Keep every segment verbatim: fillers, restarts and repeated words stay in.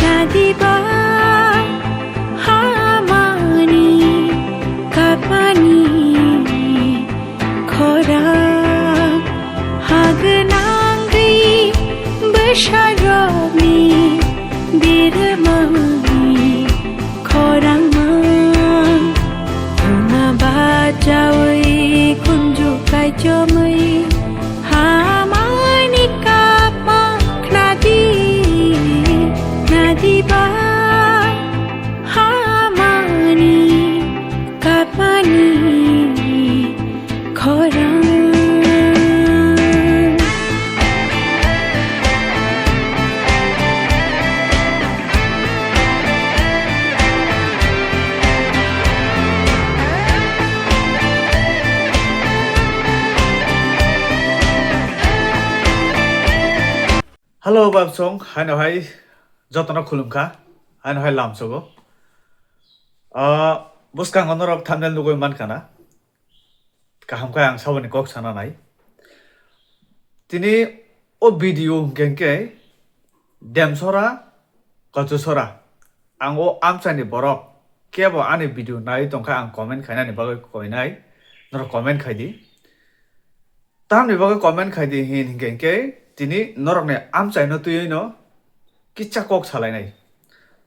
Nadiba hamani kapani khorang hagnangwi bwsarokni birmani khorangma khuna bachawi kunju kaichomwi hamani kapma khnadi nadiba hamani kapani khorang. Hello, babsong, haino hai jotono khulumkha, haino hai lamsogo. Ah, bwskango norok thumbnail nugwi mankha na. Kaham khe ang saboni kok sana nai. Tini o video hwnkhe hwnkhe Demsora, Kochusora. Ang o amchaini borok kebo ani video nai tongkha ang comment khainani bagwi koinai. Norok comment khai di. Tamni bagwi comment khai di hin hwnkhe hwnkhe tini norokni amchaino twiwi no kisa kok salainai.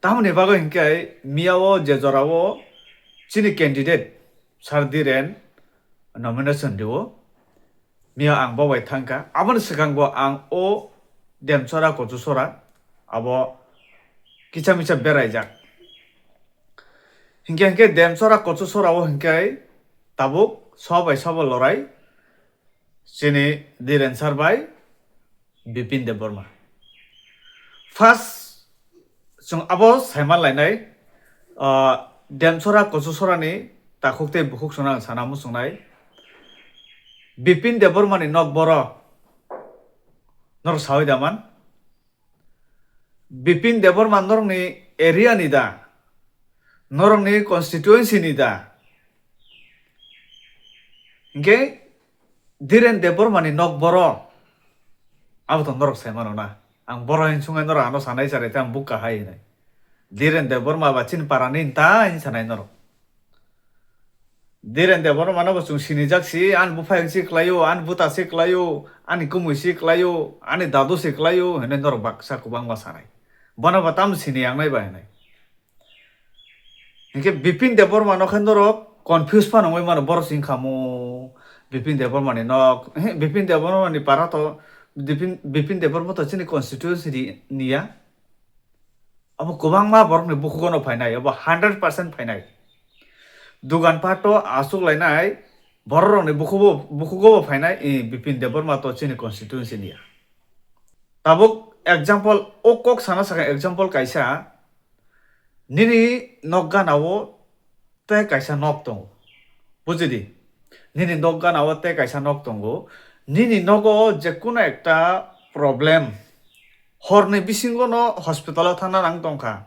Tamoni bagwi hwnkhe miya o je jora o chini candidate Sir Dhiren nomination rio. Miya ang bo bai thangkha. Aboni swkang bo ang o Demsora Kochusora abo kisa misa beraijak. Hinkhe hinkhe Demsora Kochusora o hinkhe tabuk so bai sabo lorai chini Dhiren Sir bai Bipin Debbarma. First, chwng abo saiman lainai, ah, Demsora Kochusorani takhuk tei bukhuk songno ang sana muchungnai. Bipin Debbarmani nok boro norok sawi da man? Bipin Debbarma norokni area ni da? Norokni constituency ni da? Hinkhe Dhiren Debbarmani nok boro? Abo to norok sai mano na. Ang boro hinsung norok ano sanai charai tei ang bukha hai hinai. Dhiren Debbarma ba chini para ni ta hin sanai norok. Dhiren Debbarma no bo chwng sinijak si, ani buphayung si kwlaio, ani buta si kwlaio, ani kumui si kwlaio, ani dadu si kwlaio hinui norok baksa kwbangma sanai. Bono bo tamo sini yangnai ba hinai. Hinkhe Bipin Debbarma no khe norok confuse phano wngwi mano, borok chini khamu Bipin Debbarma ni nok, he, Bipin Debbarma ni para to, Bipin, Bipin Debbarma to chini constituency ni, ni ya. Abo kwbangma borokni bukhugono phainai, abo hundred percent phainai. Dugan pato aswk lainai, bororokni bukhugo, bukhugobo phainai, e, Bipin Debbarma to chini constituency ni ya. Tabuk example, o kok sana sakha example kaisa, nini nok gana o tei kaisa nok tongo. Bujidi, nini nok gana o tei kaisa nok tongo. Nini nogo je kuno ekta problem, horni bisingo no hospital o thangna nang tongkha,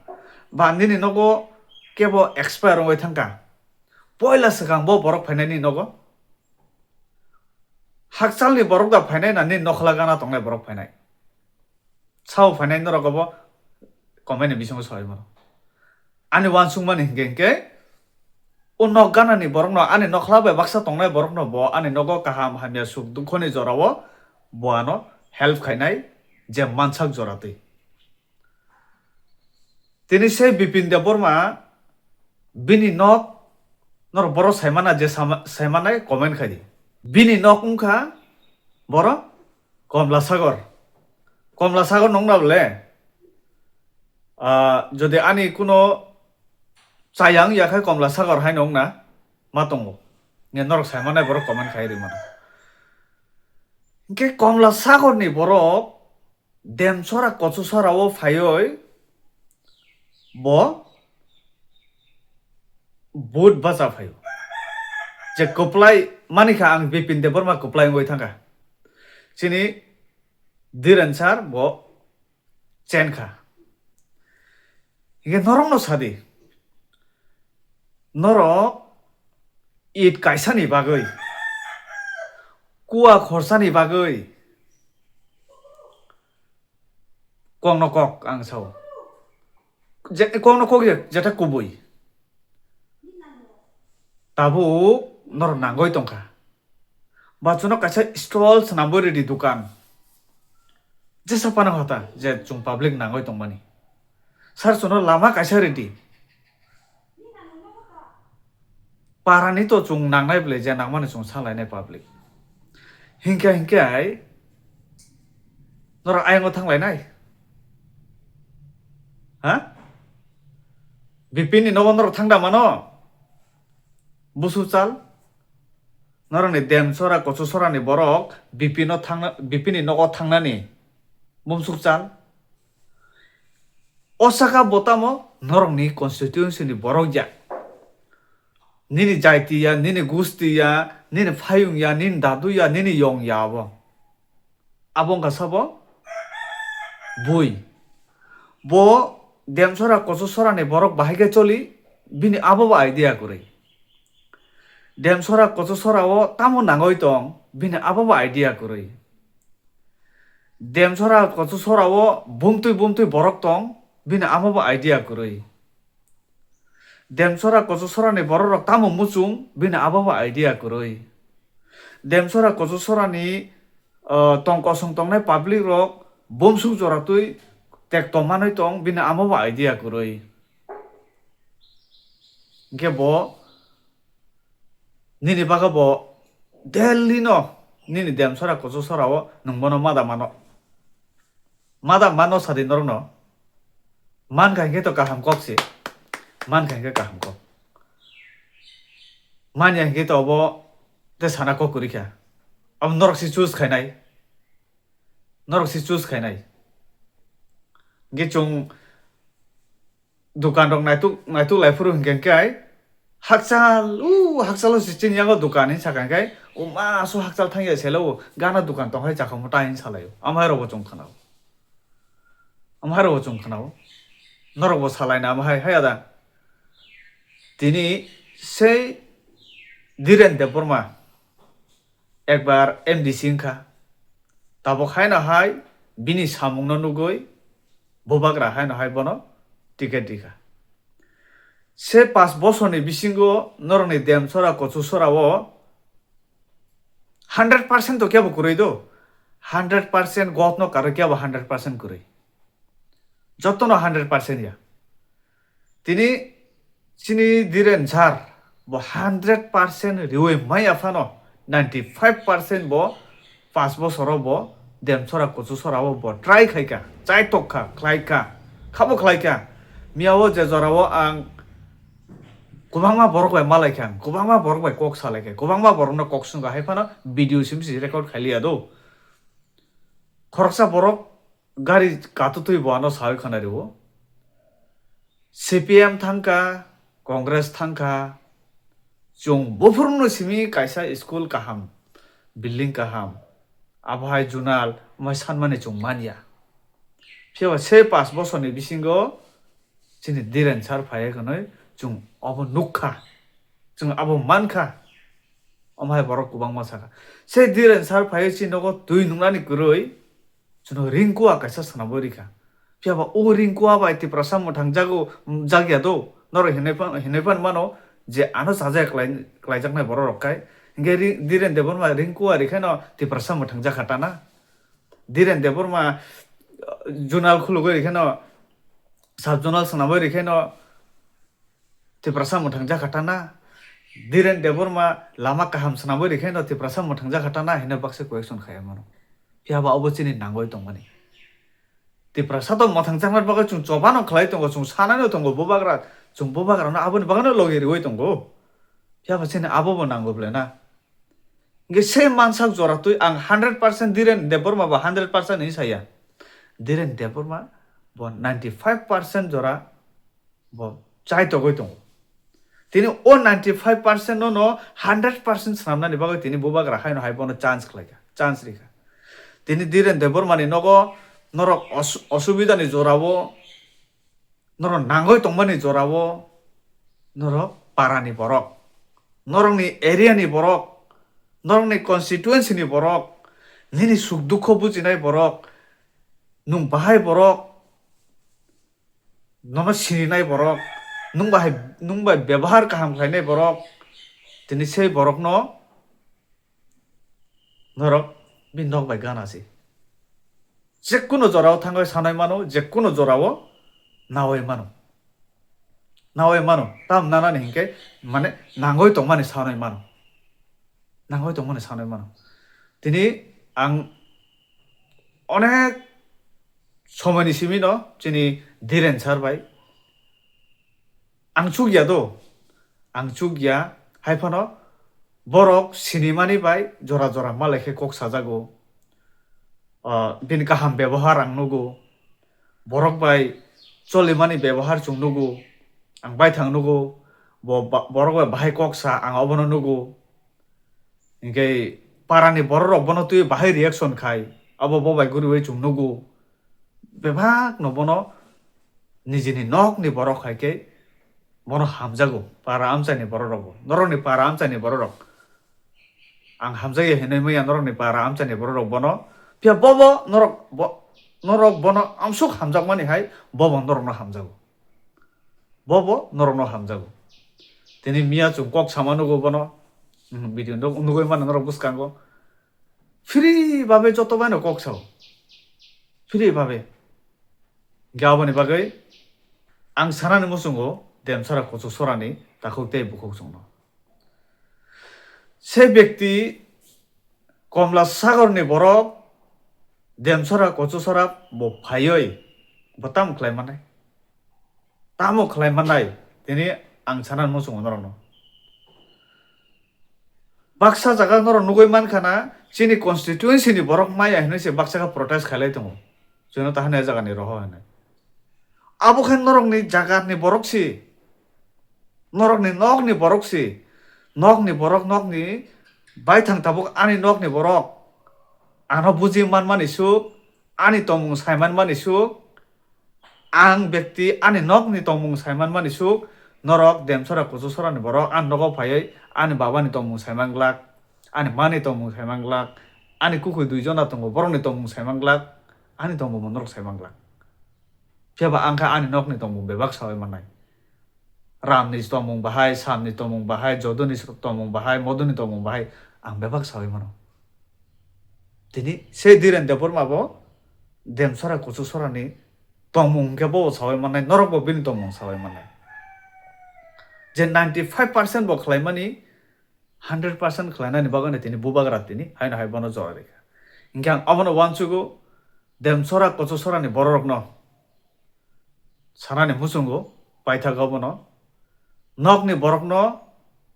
ba nini nogo kebo expire wngwi thangkha, poila swkang bo borok phainai nini nogo. Hakchalni borok da phainai na nini nokhla gana tongnai borok phainai? Sao phainai norok obo comment ni bisingo sawi mano. Ani uansukmani hinkhe hinkhe o nok ganani borokno, ani nokhla bai baksa tongnai borokno bo ani nogo kaham hamya suk dukhoni jorao bo ano help khainai je mansak jora twi. Tini se Bipin Debbarma bini nok norok borok saimana je sama-, saimanai comment khai di. Bini nok wngkha borok Komla Sagor. Komla Sagor nungna bole, ah, jodi ani kuno chayang ya khai Komla Sagor hai nungna ma tongo. Nge norok saimanai borok comment khai ri mano. Hinkhe Komla Sagor ni borok Demsora Kochusora o phaioi bo vote bacha phaio. Je kwplai manikha ang Bipin Debbarma kwplai wngwi thangkha. Chini Dhiren sir bo chenkha. Hinkhe norokno sadi, norok it kaisani bagwi, kua khorsani bagwi kokno kok ang sao. je kokno kok ya jeta kubui. Tabuk norok nangoi tongkha. Ba chuno kaisa stall swnamwi ridi dukan. Jesa phano hota je chwng public nangoi tongmani. Sir chuno lama kaisa ridi. Parani to chwng nangnai bwle je nangmani chwng salainai public. Hinkhe hinkhe ai norok ayang o thanglainai. Ha? Bipin ni nogo norok thangda mano? Busu chal. Norokni Demsora Kochusora ni borok Bipin no thangna, Bipin ni nogo thangnani bumsuk chal. O saka bo tamo norokni constituency ni borok ya. Nini jaiti ya, nini gusti ya, nini phayung ya, nini dadu ya, nini yong ya abo. Abo wngkha sabo bui. Bo Demsora Kochusora ni borok bahai khe choli, bini abo bo idea kwrwi. Demsora Kochusora o tamo nangoi tong, bini abo bo idea kwrwi. Demsora Kochusora o bumtwi bumtwi borok tong, bini abo bo idea kwrwi. Demsora Kochusora ni borok rok tamo muchung, bini abo bo idea kwrwi. Demsora Kochusora ni, uh, tong kosong tongnai public rok bumsuk jora twi tek tongmanwi tong, bini amo bo idea kwrwi. Hinkhe bo nini bagwi bo daily no nini Demsora Kochusora o nwng bono mada mano. Mada mano sadi norokno. Mankha hinkhe to kaham kok se. Mankha hinkhe kaham kok. Manya hinkhe to obo te sana kok kwrwi kha. Abo norok se choose khainai. Norok se choose khainai. Hinkhe chwng dukan rok naituk, naituk lai phuru hinkhe khe hakchal, u hakchalo se chini yago dukan hinwi sakha khe, o ma so hakchal thangya selo, o gana dukan tong hai chakha mo ta hinwi salaio. Amhai rokbo chwng khanao. Amhai rokbo chwng khanao. Norokbo salaina amhai, hai ada. Tini sei Dhiren Debbarma ekbar M D C wngkha. Tabuk haino hai bini samungno nugwi bubagra haino hai bono ticket rikha. Se pas bosorni bisingo norokni Demsora Kochusora o hundred percent to kebo kwrwi do, hundred percent gotno karwi kebo hundred percent kwrwi. Jotono hundred percent ya. Tini chini Dhiren sir bo hundred percent riwi maya phano ninety five percent bo pas bosoro bo Demsora Kochusora o bo try khaikha, chaitok kha, khlaikha, khabo khlaikha. Miyao je jorao ang kwbangma borok bai malaikha, kwbangma borok bai kok salaikha, kwbangma borokno kok swngkha, hai phano video sim si record khailiya do. Khoroksa borok gari katutwi bo ano sawi khwna rwo. C P M thangkha, Congress thangkha, chwng buphurno simi kaisa school kaham, building kaham, abo hai junal, omo hai sanmani chwng manya. Phiya ba se pas bosorni bisingo chini Dhiren sir phaiya hwnwi chwng obo nukha, chwng abo mankha. Omo hai borok kwbangma sakha. Se Dhiren sir phaiwi chini nogo twi nungnani kwrwi, chwngno ring kuwa kaisa swnamwi rikha. Phiya ba o ring kuwa bai Tiprasa mwthang jago, jakya do. Norok hinwi phan, hinwi phan mano je ano chajak klai, klaijaknai borok rok kai. Hinkhe ri-, Dhiren Debbarma ring kuwa rikhaino Tiprasa mwthang jakha tana. Dhiren Debbarma, uh, junal khulugwi rikhaino, sub junal swnamwi rikhaino, Tiprasa mwthang jakha tana, Dhiren Debbarma lama kaham swnamwi rikhaino Tiprasa mwthang jakha tana hinwi baksa question khaiya mano. Phiya ba obo chini nangwi tongmani. Tiprasa to mwthang jakna bagwi chwng chobano khlai tongo, chwng sanano tongo, bubagra, chwng bubagrano aboni bagwino logi riwi tongo. Phiya ba chini abobo nango bwle na? Hinkhe se mansak jora twi ang hundred percent Dhiren Debbarma ba hundred percent hinwi saya. Dhiren Debbarma bo ninety five percent jora bo chaitogwi tongo. Tini o ninety five percent no no hundred percent swnamnani bagwi tini bubagra haino hai bono chance khlaikha, chance rikha. Tini Dhiren Debbarma ni nogo norok os-, osubidani jorao, norok nangwi tongmani jorao, norok parani borok, norokni area ni borok, norokni constituency ni borok, nini suk dukho bujinai borok, nwng bahai borok, nono sininai borok, nwng bai, nwng bai bebohar kaham khlainai borok, tini sei borokno norok bini nok bai gana se. Jekkuno jorao thangwi sanai mano, jekkuno jorao nawi mano. Nawi mano, tam nanani hinkhe mane nangwi tongmani sanai mano. Nangwi tongmani sanai mano. Tini ang onek somoini simi no chini Dhiren sir bai ang chukya do, ang chukya, hai phano borok sinimani bai jora jora malai khe kok sajago. Ah, bini kaham bebohar ang nugo, borok bai cholimani bebohar chwng nugo, ang baithang nugo, bo ba-, borok bai bahai kok sa ang obono nugo. Hinkhe parani borok rok bono twi bahai reaction khai, abo bo bai guriwi chwng nugo. Bebak no bono nijini nok ni borok hai khe bono hamjago, para amchai ni borok rok bo, norok ni para amchai ni borok rok. Ang hamjagya hinwi manya norok ni para amchai ni borok rok bono, phiya bo bo norok bo, norok bono amsuk hamjakmani hai bo bo norok no hamjago. Bo bo norok no hamjago. Tini miya chwng kok sama nugo bono, hmm, video no nugwi mano norok bwskango. Free babe joto bai no kok sao. Free babe. Hinkhe aboni bagwi ang sanani muchungo Demsara Kuchuk Sorani takhuk tei bukhuk chwngno. Se bekti Komla Sagor ni borok Demsara Kuchuk Sora bo phaiwi bo tamo khlai manai. Tamo khlai manai tini ang sanani muchungo norokno. Baksa jaga norok nugwi mankha na, chini constituency ni borok maya hinwi se baksa khe protest khailai tongo. Chwngno tahani a jaga ni roho hinwi. Abo khe norok ni jaga ni borok si, norok ni nok ni borok si, nok ni borok, nok ni baithang tabuk ani nok ni borok. Ano buji manmani suk, ani tongmung sai manmani suk, ang bekti ani nokni tongmung sai manmani suk, norok Demsora Kuchuk Sorani borok ani nogo phaiwi ani babani tongmung sai manglak, ani mani tongmung sai manglak, ani kukhwi dui jona tongo borokni tongmung sai manglak, ani tongmungbo norok sai manglak. Phiya ba ang khe ani nokni tongmung bebak saui mannai. Ramni tongmung bahai, Samni tongmung bahai, Joduni tongmung bahai, Moduni tongmung bahai ang bebak saui mano. Tini se Dhiren Debbarma bo Demsora Kuchuk Sorani tongmung hwnkhe bo saui mannai, norok bo bini tongmung saui mannai. Je ninety five percent bo khlaimani, hundred percent khlainani bagwi tini bubagra tini haino hai bono jora rikha. Hinkhe ang abono uansugo, Demsora Kuchuk Sorani bororokno sanani muchungo paithak abono, nokni borokno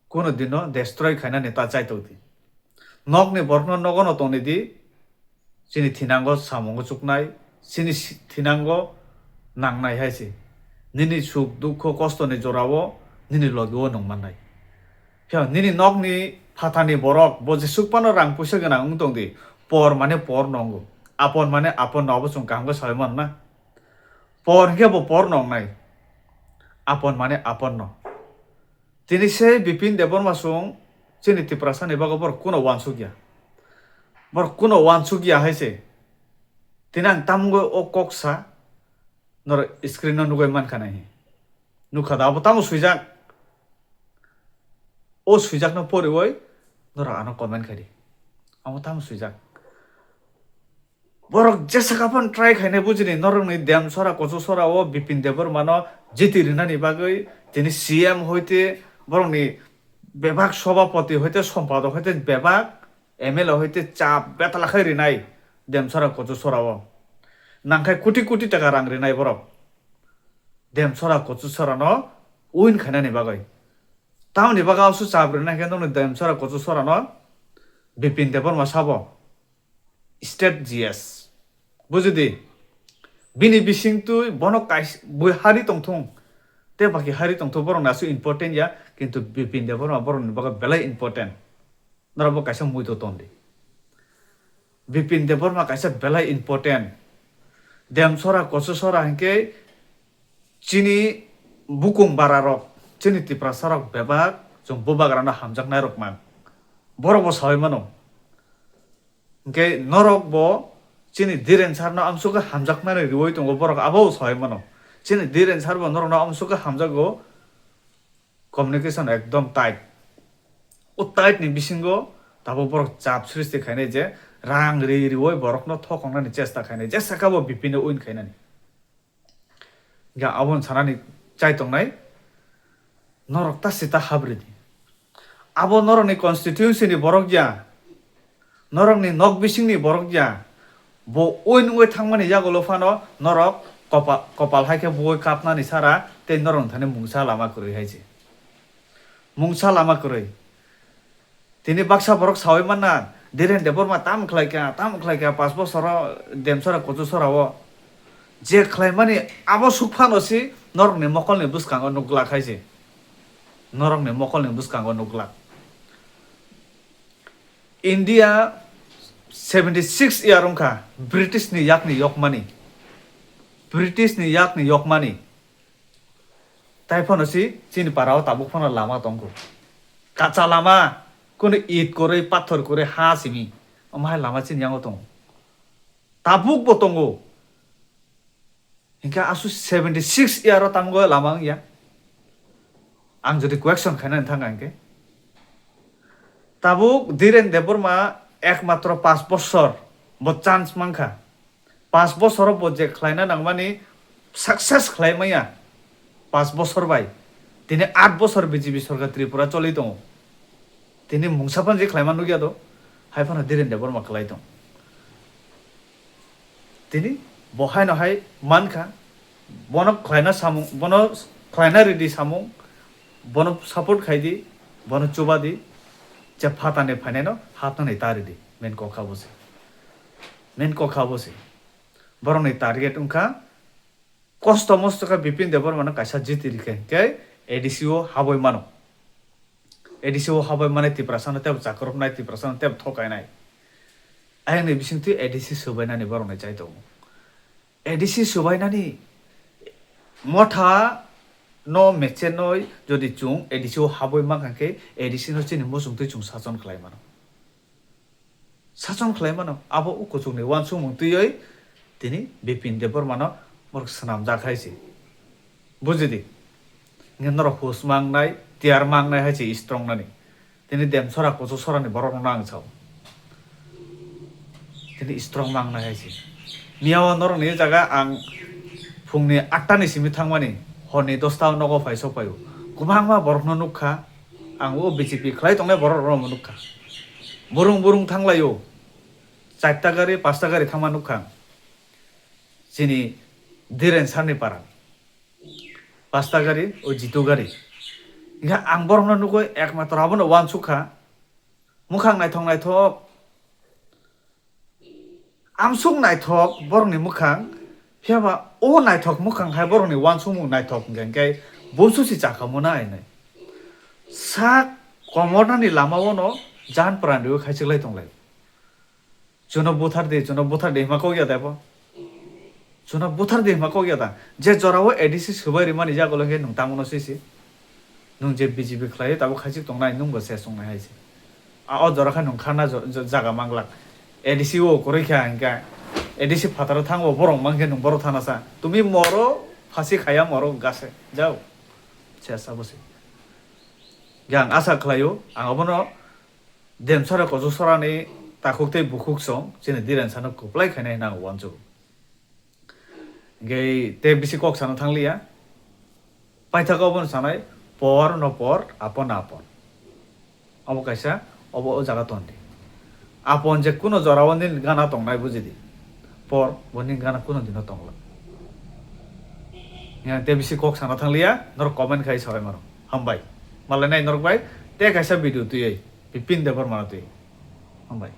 kuno dino destroy khainani ta chaitok di. Nokni borokno nogono tongni di, chini thinango samungo chuknai, chini si-, thinango nangnai hai se. Nini suk dukho kostoni jorao nini logi o nwng mannai. Phiya nini nokni phatani borok bo jesuk phano rang puisa gwnang wng tong di, por mane por nongo, apon mane apon no, abo chwng kaham khe saui mano na. Por hinkhe bo por nongnai, apon mane apon no. Tini se Bipin Debbarma chwng chini Tiprasa ni bagwi borok kuno uansuk ya. Borok kuno uansuk ya hai se. Tini ang tamungwi o kok sa, norok screen no nugwi mankha nai. Nukha da, abo tamo swijak? O swijakno poriwi norok ano comment khai di. Amo tamo swijak? Borok jesa kaphano try khainai bujini, norokni Demsora Kuchuk Sora o Bipin Debbarmano jiti rinani bagwi tini C M hoite, borokni bebak sobhapoti hoite, sompadok hoite, bebak M L A hoite chap betala khai rinai Demsora Kuchuk Sora o. Nangkhai koti koti taka rang rinai borok Demsora Kuchuk Sorano win khainani bagwi. Tamoni bagwi asu chap rinai khe nokni Demsora Kuchuk Sorano Bipin Debbarma sabo state G S. Bujidi, bini bisingtwi bono kais-, bui hari tongthung, tei baki hari tongthung, borokni asu important ya, kintu Bipin Debbarma borokni bagwi belai important. Norok bo kaisa muitu ton di. Bipin Debbarma kaisa belai important. Demsora, Kuchuk Sora hinkhe chini bukung bararok, chini Tiprasarok bebak chwng bubagrano hamjaknairok man. Borok bo saui mano. Hinkhe norok bo chini Dhiren Sarno amsukhe hamjaknani riui tongo, borok abo saui mano. Chini Dhiren sir bo norokno amsukha hamjago, communication ekdom tight. O tight ni bisingo tabuk borok chap srishti khainai je rang ri riwi borokno thokongnani chesta khainai, jesa kha bo B P no win khainani. Ga aboni sanani chai tongnai, norok ta sita habri di. Abo norokni constituency ni borok ya, norokni nok bisingni borok ya, bo win wngwi thangmani yagulo phano norok kopa-, kopal hai khe bui kapnani sara tei norokni thani mungsa lama kwrwi hai se. Mungsa lama kwrwi. Tini baksa borok sawi manna, Dhiren Debbarma tam khlai kha, tam khlai kha, pas bosoro Demsora Kuchusora o. Je khlaimani abo suk phano si norokni mokolni bwskango nuk glak hai se. Norokni mokolni bwskango nuk glak. India seventy six year wngkha British ni yakni yokmani. British ni yakni yokmani. Tai phano si chini para o tabuk phano lama tongo. Kacha lama, kunu it kwrwi, pathor kwrwi, ha simi. Omo hai lama chini yango tongo. Tabuk bo tongo. Hinkhe asu seventy six year o tamo lama wngya. Ang jodi question khaina thang hinkhe. Tabuk Dhiren Debbarma ekmatro pas bosor bo chance mankha. Pas bosoro bo je khlaina nangmani success khlai maya. Pas bosor bai. Tini aat bosor B J P sorkar Tripura choli tongo. Tini mungsa phano je khlaima nukya do. Hai phano Dhiren Debbarma khlai tong. Tini bo haino hai mankha. Bono khlaina samung, bono khlaina ridi samung. Bono support khai di. Bono chuba di. Je phatani phainaino hapnani ta ridi. Main kok kha bo se. Main kok kha bo se. Borokni target wngkha kosto mosto khe Bipin Debbarmano kaisa jiti rikha hinkhe A D C o habwi mano. A D C o habwi mani Tiprasano tebo chakrupnai, Tiprasano tebo thokainai. Ayangni bisingtwi A D C swbainani borokni chai tongo. A D C swbainani motha no mechenoi jodi chwng A D C o habwi mankha khe A D C no chini muchungtwi chwng sachon khlai mano. Sachon khlai mano, abo o kuchukni uansukmung twiwi tini Bipin Debbarmano borok swnamjak hai se. Buji di. Hinkhe norok hus mangnai, tiyar mangnai hai se strong nani. Tini Demsora Kuchuk sorani borok rokno ang sao. Tini strong mangnai hai se. Miyao norokni jaga ang phungni atta ni simi thangmani, horni dosta o nogo phai sok phaio. Kwbangma borokno nukha. Ang o B J P khlai tongnai borok rokno nukha. Burung burung thanglaio. Charta gari, pasta gari thangma nukha. Chini Dhiren sir ni para. Pasta gari, o Jitu gari. Hinkhe ang borokno nugwi ekmatro abono uansukha. Mukhang naithok naithok. Amsuk naithok borokni mwkhang, phiyaba o naithok mwkhang hai borokni uansukmung naithok hwnkhe, hwnkhe bonsu se chakha mona hinwi. Sak komornani lama o no jan pran rwi khaichik lai tong lai. Chuno buthar di, chuno buthar di hima kok ya da bo? Chuno buthar di hima kok ya da? Je jora o A D C swbai rimani yagulo hwnkhe nwng tamo no swi si? Nwng je B J P khlai, tabuk khaichik tongnai, nwng bo ses tongnai hai se. A, o jora khe nwng khana jo-, jo-, jaga manglak. A D C o kwrwi kha hinkhe, A D C phataro thango borok mankhe nwng borok thana sa. Tumi moro phasi khaya moro gase. Jao. Ses abo se. Yang asa khlaio, ang abono Demsora Kuchuk sorani takhuk tei bukhuk song, chini Dhiren sano kwplai khainai hinwi ang uansugo. Hinkhe tei bisi kok sana thangliya. Paithak obono sanai, por no por, apon no apon. Obo kaisa, obo o jaga tondi. Apon je kuno jora o nini gana tongnai buji di. Por bo nini gana kuno dino tongla. Ya, tei bisi kok sana thangliya, norok comment khai sabai mano. Hambai. Malai nai norok bai, tei kaisa video twiwi, Bipin Debbarma twi. Hambai.